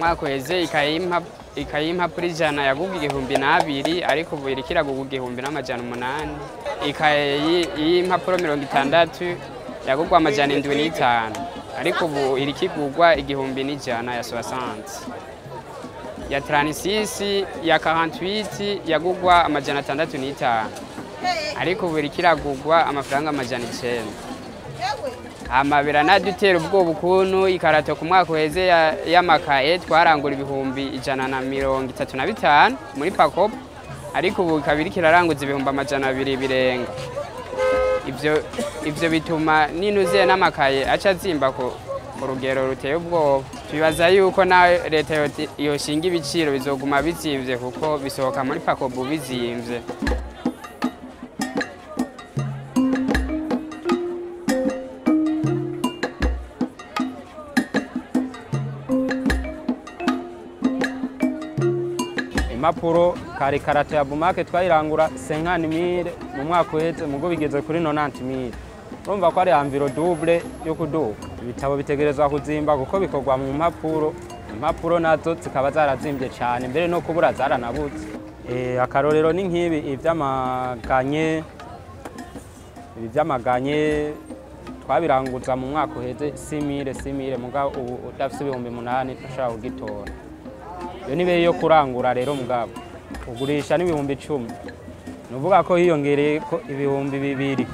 Umwaka uheze ikaye y'impapuro 100 yagugwa 2000, ariko ubu iriko iragugwa 1800. Ikaye y'impapuro 60 yagugwa 705, ariko ubu iriko igugwa 1100 ya soixante. Ya 36 ya 48 yagugwa 605, ariko ubu iriko iragugwa amafaranga 900. Hama biranadutera ubwoba ukuntu ikarato ku mwaka uheze y'amakaye twarangura 135,000 muri Pacobu, ariko ubu ikaba iriko iraranguza 200,000 birenga. Ivyo bituma n'inuze n'amakaye aca azimba ku rugero ruteye ubwoba. Twibaza yuko na leta yoshinga ibiciro bizoguma bizimvye, kuko bisohoka muri Pacobu bizimvye. Impapuro kare karato ya Bumake twayirangura 50,000 mu mwaka uheze, mugo bigeze kuri 90,000. Urumva ko ari enviro double yo kuduka. Ibitabo bitegerezwa kuzimba kuko bikorwa mu mpapuro, impapuro nazo zikaba zarazimbye cyane, mbere no kubura zaranabuze. Akarorero ni nk'ibi ivy'amaganye twabiranguza mu mwaka uheze 6,000, mugabo ubu udafise 8,000 ntushobora kugitora. Iyo ni beyi yo kurangura rero, mugabo ugurisha n'ibihumbi 10, nuvuga ko hiyongereye ko 2,000.